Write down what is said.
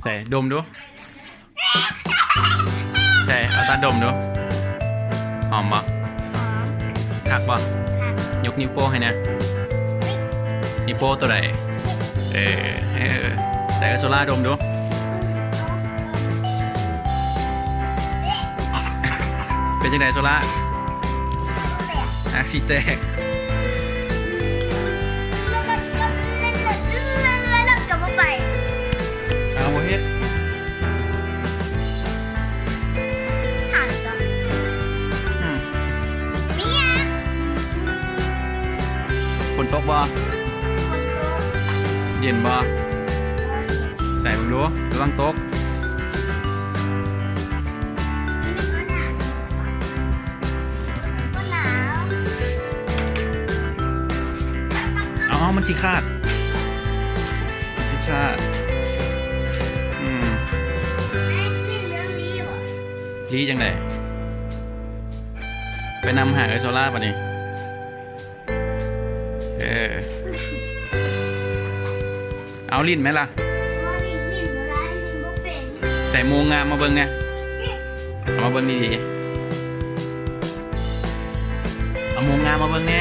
ໃສ່ ດົມດູ. ໃສ່ ເອົາຕາດົມດູ. ຫອມບໍ່? ຫອມ. ຄັກບໍ່? ຄັກ. ຍົກນິ້ວໂປ້ງໃຫ້ແດ່. ນິ້ວໂປ້ງໂຕໃດ? ເອີ ເອີ ໃສ່ ເອີ ໂຊລາດົມດູ. ເປັນຈັ່ງໃດໂຊລາ? ແຕກ. ຫາກຊິແຕກ. ແລ້ວກໍບໍ່ໄປ. ເອົາ ບໍ່ເຮັດ. ຖາມກ່ອນ. ອືມ. ມີຫຍັງ? ຝົນຕົກບໍ່? ຝົນຕົກ. ເຢັນບໍ່? ບໍ່ເຢັນ. ໃສ່ເບິ່ງດູ ລະວັງຕົກ. ບໍ່ໜາວ. ເອົາ ມັນຊິຂາດ. ມັນຊິຂາດ. ອືມ. ລີ້ຈັ່ງໃດ? ໄປນຳຫາເອື້ອຍໂຊລາບາດນີ້. ເອີ ເອົາ ຫຼິ້ນແມ່ນລະ. ບໍ່ຫຼິ້ນ ຫຼິ້ນບໍ່ໄດ້ ຫຼິ້ນບໍ່ເປັນ. ໃສ່ໂມງງາມມາເບິ່ງແດ່. ເອົາມາເບິ່ງດີໆ. ເອົາໂມງງາມມາເບິ່ງແດ່.